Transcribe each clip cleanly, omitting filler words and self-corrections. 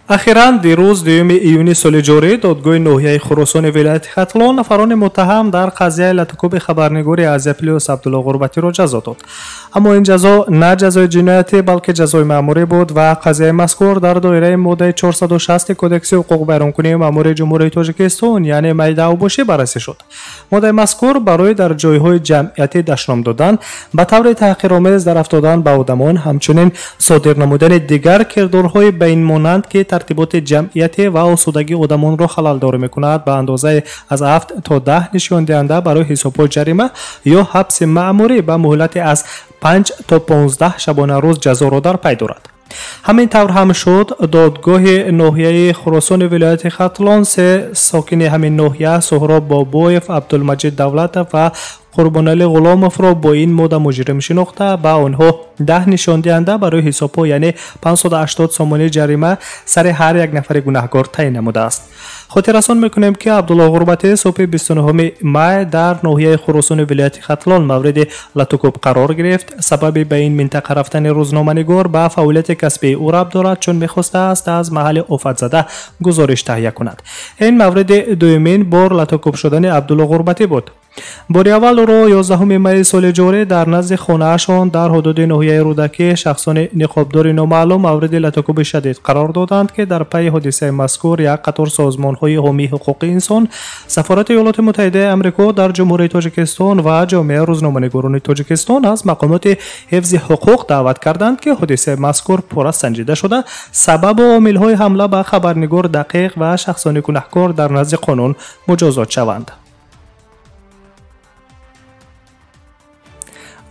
Ахиран дирӯз, 2 июни соли ҷорӣ, додгоҳи ноҳияи Хуросони вилояти Хатлон нафарони муттаҳам дар қазияи латукуби хабарнигори Азия Плюс Абдулло Ғурбатиро ҷазо дод. Аммо ин ҷазо на ҷазои ҷиноятӣ, балки ҷазои маъмурӣ буд ва қазияи мазкур дар доираи моддаи 460 Кодекси ҳуқуқвайронкунии маъмурии Ҷумҳурии Тоҷикистон, яъне майдаавбошӣ, баррасӣ шуд. Моддаи мазкур барои дар ҷойҳои ҷамъиятӣ дашном додан, ба таври таҳқиромез дарафтодан ба одамон, ҳамчунин содир намудани дигар кирдорҳои ба ин монанд, ки тартиботи ҷамъиятӣ ва осудагии одамонро халалдорӣ мекунад, ба андозаи аз 7 то 10 нишондиҳанда барои ҳисобҳо ҷарима ё ҳабси маъмурӣ ба муҳлати аз 5 то 15 шабонарӯз ҷазоро дар пай дорад. Ҳамин тавр ҳам шуд. Додгоҳи ноҳияи Хуросони вилояти Хатлон се сокини ҳамин ноҳия, Суҳроб Бобоев, Абдулмаҷид Давлатов ва Қурбоналӣ Ғуломовро бо ин модда муҷрим шинохта, ба онҳо 10 нишондиҳанда барои ҳисобҳо, яъне 580 сомонӣ ҷарима сари ҳар як нафари гунаҳкор таъин намудааст. Хотиррасон мекунем, ки Абдулло Ғурбатӣ субҳи 29 май дар ноҳияи Хуросони вилояти Хатлон мавриди латукуб қарор гирифт. Сабаби ба ин минтақа рафтани рӯзноманигор ба фаъолияти касбии ӯ рабт дорад, чун мехостааст аз маҳалли офатзада гузориш таҳия кунад. Ин мавриди дуюмин бор латукуб шудани Абдулло Ғурбатӣ буд. Бори аввал ӯро 11 майи соли ҷорӣ дар назди хонаашон дар ҳудуди ноҳияи Рӯдакӣ шахсони ниқобдори номаълум мавриди латукуби шадид қарор доданд, ки дар пайи ҳодисаи мазкур як қатор созмонҳои ҳомии ҳуқуқи инсон, Сафорати Иёлоти Муттаҳидаи Амрико дар Ҷумҳурии Тоҷикистон ва ҷомеаи рӯзноманигорони Тоҷикистон аз мақомоти ҳифзи ҳуқуқ даъват карданд, ки ҳодисаи мазкур пурра санҷида шуда, сабабу омилҳои ҳамла ба хабарнигор дақиқ ва шахсони гунаҳкор дар назди қонун муҷозот шаванд.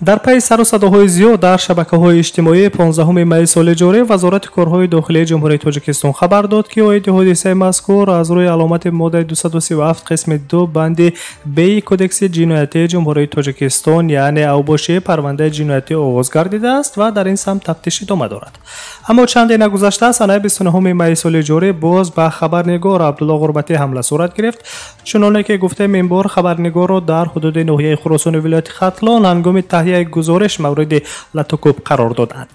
Дар пайи сару садоҳои зиёд дар шабакаҳои иҷтимоӣ, 15 майи соли ҷорӣ Вазорати корҳои дохилии Ҷумҳурии Тоҷикистон хабар дод, ки оиди ҳодисаи мазкур аз рӯи аломати моддаи 237 қисми 2 банди б Кодекси ҷиноятии Ҷумҳурии Тоҷикистон, яъне авбошии, парвандаи ҷиноятӣ оғоз гардидааст ва дар ин самт тафтиш идома дорад. Аммо чанде нагузашта, санаи 29 майи соли ҷорӣ боз ба хабарнигор Абдулло Ғурбатӣ ҳамла сурат гирифт. Чуноне ки гуфтем, ин бор хабарнигорро дар ҳудуди ноҳияи Хуросони вилояти Хатлон ҳангоми таҳияи гузориш мавриди латукуб қарор доданд.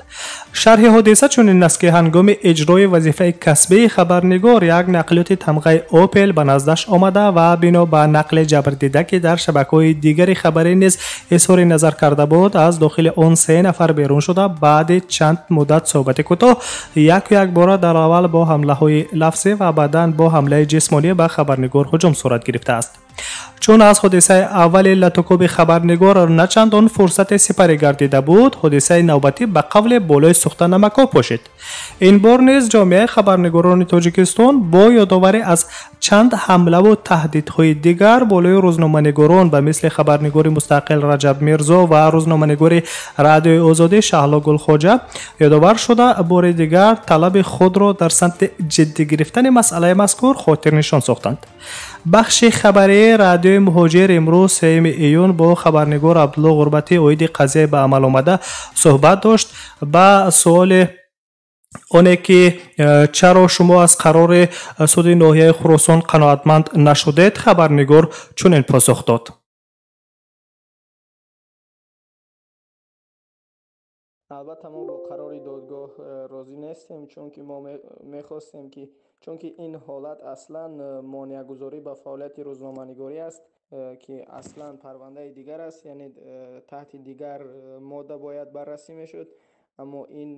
Шарҳи ҳодиса чунин аст, ки ҳангоми иҷрои вазифаи касбии хабарнигор як нақлиёти тамғаи Опел ба наздаш омада ва бино ба нақли ҷабрдида, ки дар шабакаҳои дигари хабарӣ низ изҳори назар карда буд, аз дохили он се нафар берун шуда, баъди чанд муддат суҳбати кӯтоҳ яку якбора дар аввал бо ҳамлаҳои лафзӣ ва баъдан бо ҳамлаи ҷисмонӣ ба хабарнигор ҳуҷум сурат гирифтааст. Чун аз ҳодисаи аввали латукуби хабарнигор начандон фурсате сипарӣ гардида буд, ҳодисаи навбатӣ ба қавле болои сӯхта намакҳо пошид. Ин бор низ ҷомеаи хабарнигорони Тоҷикистон бо ёдоварӣ аз чанд ҳамлаву таҳдидҳои дигар болои рӯзноманигорон, ба мисли хабарнигори мустақил Раҷаб Мирзо ва рӯзноманигори Радиои Озодӣ Шаҳло Гулхоҷа ёдовар шуда, бори дигар талаби худро дар самти ҷиддӣ гирифтани масъалаи мазкур хотирнишон сохтанд. Бахши хабарии Радиои Муҳоҷир имрӯз, 3 июн, бо хабарнигор Абдулло Ғурбатӣ оиди қазияи ба амал омада суҳбат дошт. Ба суоли оне ки чаро шумо аз қарори суди ноҳияи Хуросон қаноатманд нашудед, хабарнигор чунин посух дод. Албатта, мо бо қарори додгоҳ розӣ нестем, чунки мо мехостем ки, чунки ин ҳолат аслан монеагузорӣ ба фаъолияти рӯзноманигорӣ аст, ки аслан парвандаи дигар аст, яъне таҳти дигар модда бояд баррасӣ мешуд, аммо ин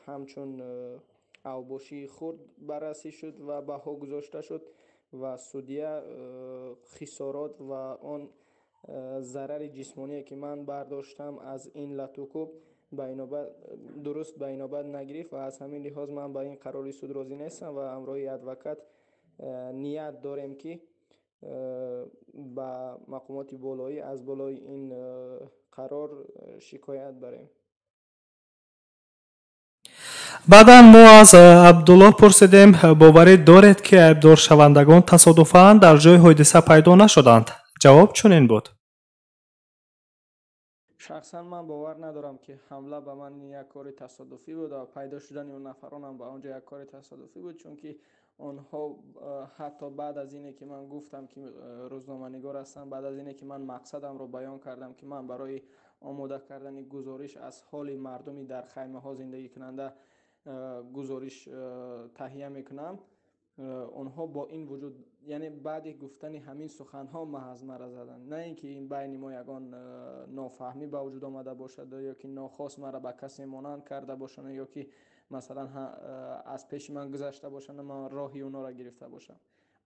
ҳамчун авбошии хурд баррасӣ шуд ва баҳо гузошта шуд ва судья хисорот ва он зарари ҷисмоние, ки ман бардоштам аз ин латукуб, дуруст ба инобат нагирифт ва аз ҳамин лиҳоз ман ба ин қарори суд розӣ нестам ва ҳамроҳи адвокат ният дорем, ки ба мақомоти болоӣ аз болои ин қарор шикоят барем. Баъдан мо аз Абдулло пурсидем: боварӣ доред, ки айбдоршавандагон тасодуфан дар ҷои ҳодиса пайдо нашуданд? Ҷавоб чунин буд. Шахсан ман бовар надорам, ки ҳамла ба ман як кори тасодуфӣ буд ва пайдо шудани он нафаронам ба он ҷо як кори тасодуфӣ буд, чунки онҳо ҳатто баъд аз ине ки ман гуфтам, ки рӯзноманигор ҳастам, баъд аз ине ки ман мақсадамро баён кардам, ки ман барои омода кардани гузориш аз ҳоли мардуми дар хаймаҳо зиндагикунанда Гузориш таҳия мекунам. Онҳо бо ин вуҷуд, яъне баъди гуфтани ҳамин суханҳо маҳз мара заданд, на ин ки ин байни мо ягон нофаҳмӣ ба вуҷуд омада бошад ё ки нохост мара ба касе монанд карда бошанд ё ки масалан аз пеши ман гузашта бошанд, ман роҳи онҳоро гирифта бошам.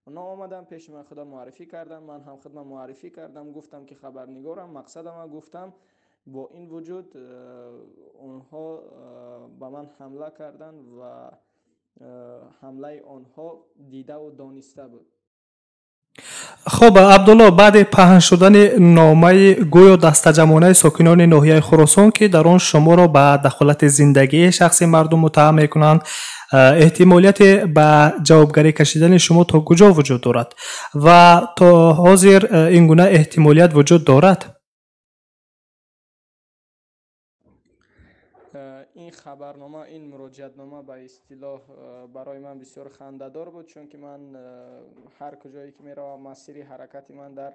Онҳо омаданд пеши ман, худро муаррифӣ карданд, ман ҳам худро муаррифӣ кардам, гуфтам ки хабарнигорам, мақсадама гуфтам. Бо ин вуҷуд онҳо ба ман ҳамла карданд ва ҳамлаи онҳо дидаву дониста буд. Хуб, Абдулло, баъди паҳн шудани номаи гӯё дастаҷамонаи сокинони ноҳияи Хуросон, ки дар он шуморо ба дахолати зиндагии шахси мардум муттаҳам мекунанд, эҳтимолияти ба ҷавобгарӣ кашидани шумо то куҷо вуҷуд дорад ва то ҳозир ин гуна эҳтимолият вуҷуд дорад? Ин хабарнома, ин муроҷиатнома ба истилоҳ барои ман бисёр хандадор буд, чунки ман ҳар куҷое ки меравам, масири ҳаракати ман дар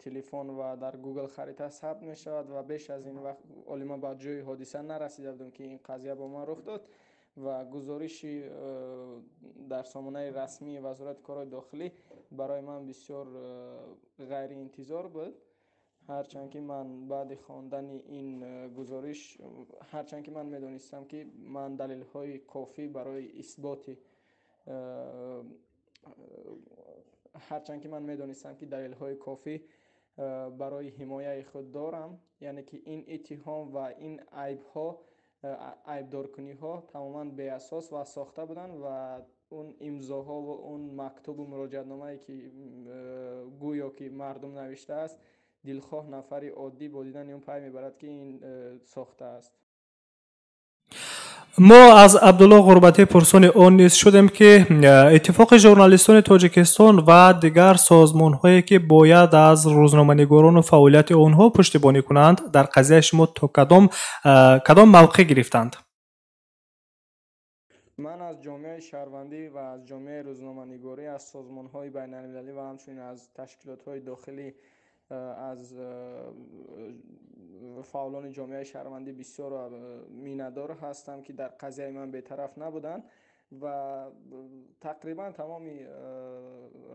телефон ва дар Google харита сабт мешавад ва беш аз ин вақт оли ман ба ҷои ҳодиса нарасида будам, ки ин қазия бо ман рух дод ва гузориши дар сомонаи расмии Вазорати корҳои дохилӣ барои ман бисёр ғайриинтизор буд. Ҳарчанд ки ман баъди хондани ин гузориш, ҳарчанд ки ман медонистам, ки ман далелҳои кофӣ барои исботи, ҳарчанд ки ман медонистам, ки далелҳои кофӣ барои ҳимояи худ дорам, яъне ки ин иттиҳом ва ин айбҳо, айбдоркуниҳо тамоман беасос ва сохта буданд ва он имзоҳо ва он мактубу муроҷиатномае, ки гӯё ки мардум навиштааст, дилхоҳ нафари оддӣ бо дидани он пай мебарад, ки ин сохта аст. Мо аз Абдулло Ғурбатӣ пурсони он низ шудем, ки Иттифоқи журналистони Тоҷикистон ва дигар созмонҳое, ки бояд аз рӯзноманигорону фаъолияти онҳо пуштибонӣ кунанд, дар қазияи шумо то кадом мавқеъ гирифтанд? Ман аз ҷомеаи шаҳрвандӣ ва аз ҷомеаи рӯзноманигорӣ, аз созмонҳои байналмилалӣ ва ҳамчунин аз ташкилотҳои дохилӣ, аз фаъолони ҷомеаи шаҳрвандӣ бисёр миннатдор ҳастам, ки дар қазияи ман бетараф набуданд ва тақрибан тамоми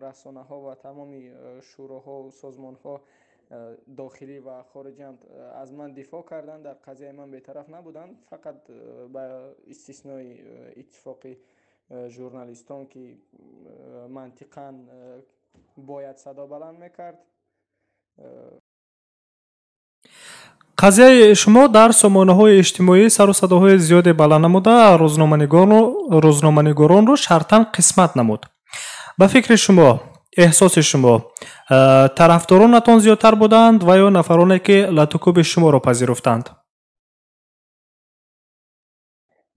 расонаҳо ва тамоми шӯроҳо созмонҳо дохилӣ ва хориҷиам аз ман дифоъ карданд, дар қазияи ман бетараф набуданд, фақат ба истиснои Иттифоқи журналистон, ки мантиқан бояд садо баланд мекард. Қазияи шумо дар сомонаҳои иҷтимоӣ сару садоҳои зиёде баланд намуда, рӯзноманигоронро шартан қисмат намуд. Ба фикри шумо, эҳсоси шумо, тарафдоронатон зиёдтар буданд ва ё нафароне, ки латукӯби шуморо пазируфтанд?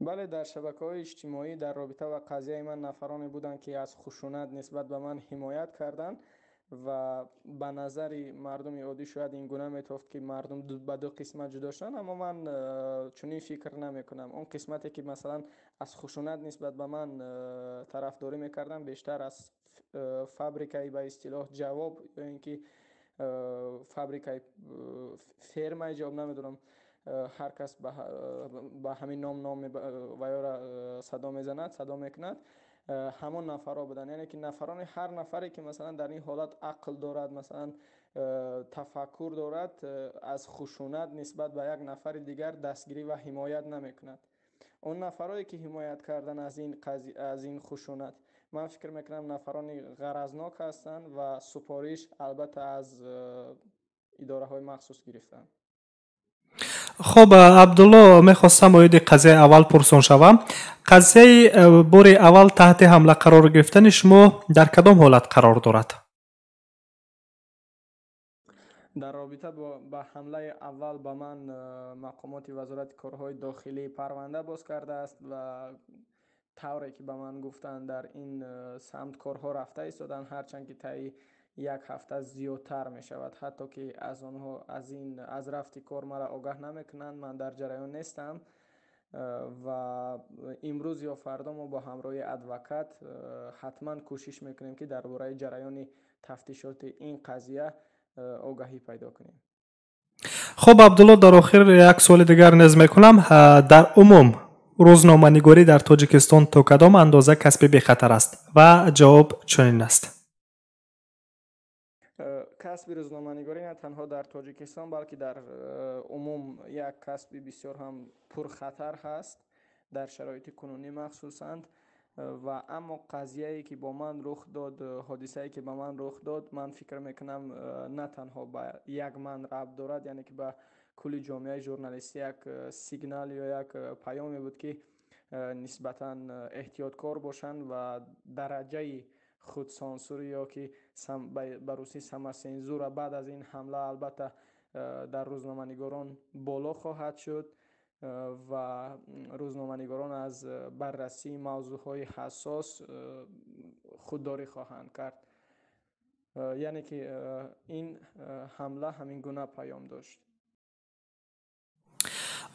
Бале, дар шабакаҳои иҷтимоӣ дар робита ба қазияи ман нафароне буданд, ки аз хушунат нисбат ба ман ҳимоят карданд ва ба назари мардуми оддӣ шояд ин гуна метофт, ки мардум ба ду қисмат ҷудо шуданд, аммо ман чунин фикр намекунам. Он қисмате, ки масалан аз хушунат нисбат ба ман тарафдорӣ мекарданд, бештар аз фабрикаи ба истилоҳ ҷавоб ё ин ки фабрикаи фермаи ҷавоб, намедонам, ҳар кас ба ҳамин ном ва ёра садо мезанад, садо мекунад, ҳамон нафарҳо буданд. Яъне ки нафарони, ҳар нафаре, ки масалан дар ин ҳолат ақл дорад, масалан тафаккур дорад, аз хушунат нисбат ба як нафари дигар дастгирӣ ва ҳимоят намекунад. Он нафарое, ки ҳимоят кардан аз ин хушунат, ман фикр мекунам, нафарони ғаразнок ҳастанд ва супориш албатта аз идораҳои махсус гирифтанд. Хуб, Абдулло, мехостам оиди қазияи аввал пурсон шавам. Қазияи бори аввал таҳти ҳамла қарор гирифтани шумо дар кадом ҳолат қарор дорад? Дар робита ба ҳамлаи аввал ба ман мақомоти Вазорати корҳои дохилӣ парванда боз кардааст ва тавре ки ба ман гуфтанд, дар ин самт корҳо рафта истоданд, ҳарчанд ки таи як ҳафта зиёдтар мешавад, ҳатто ки аз онҳо аз ин аз рафти кор маро огаҳ намекунанд, ман дар ҷараён нестам ва имрӯз ё фардо мо бо ҳамроҳии адвокат ҳатман кӯшиш мекунем, ки дар бораи ҷараёни тафтишоти ин қазия огаҳӣ пайдо кунем. Хуб, Абдулло, дар охир як суоли дигар низ мекунам. Дар умум Рӯзноманигорӣ дар Тоҷикистон то кадом андоза касби бехатар аст? Ва ҷавоб чунин аст. Касби рӯзноманигорӣ на танҳо дар Тоҷикистон, балки дар умум як касби бисёр ҳам пурхатар ҳаст, дар шароити кунунӣ махсусан. Ва аммо қазияе ки бо ман рух дод, ҳодисае ки ба ман рух дод, ман фикр мекунам, на танҳо ба як ман рабт дорад, яъне ки ба кулли ҷомеаи журналистӣ як сигнал ё як паёме буд, ки нисбатан эҳтиёткор бошанд ва дараҷаи худсансурӣ ё ки ба русӣ самоцензура баъд аз ин ҳамла албатта дар рӯзноманигорон боло хоҳад шуд ва рӯзноманигорон аз баррасии мавзӯъҳои ҳассос худдорӣ хоҳанд кард. Яъне ки ин ҳамла ҳамин гуна паём дошт.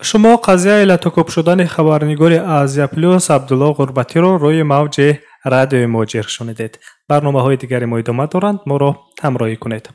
Шумо қазияи латукӯб шудани хабарнигори Азия Плюс Абдулло Ғурбатиро рӯи мавҷи Радиои Муҳоҷир шунидед. Барномаҳои дигари мо идома доранд, моро ҳамроҳӣ кунед.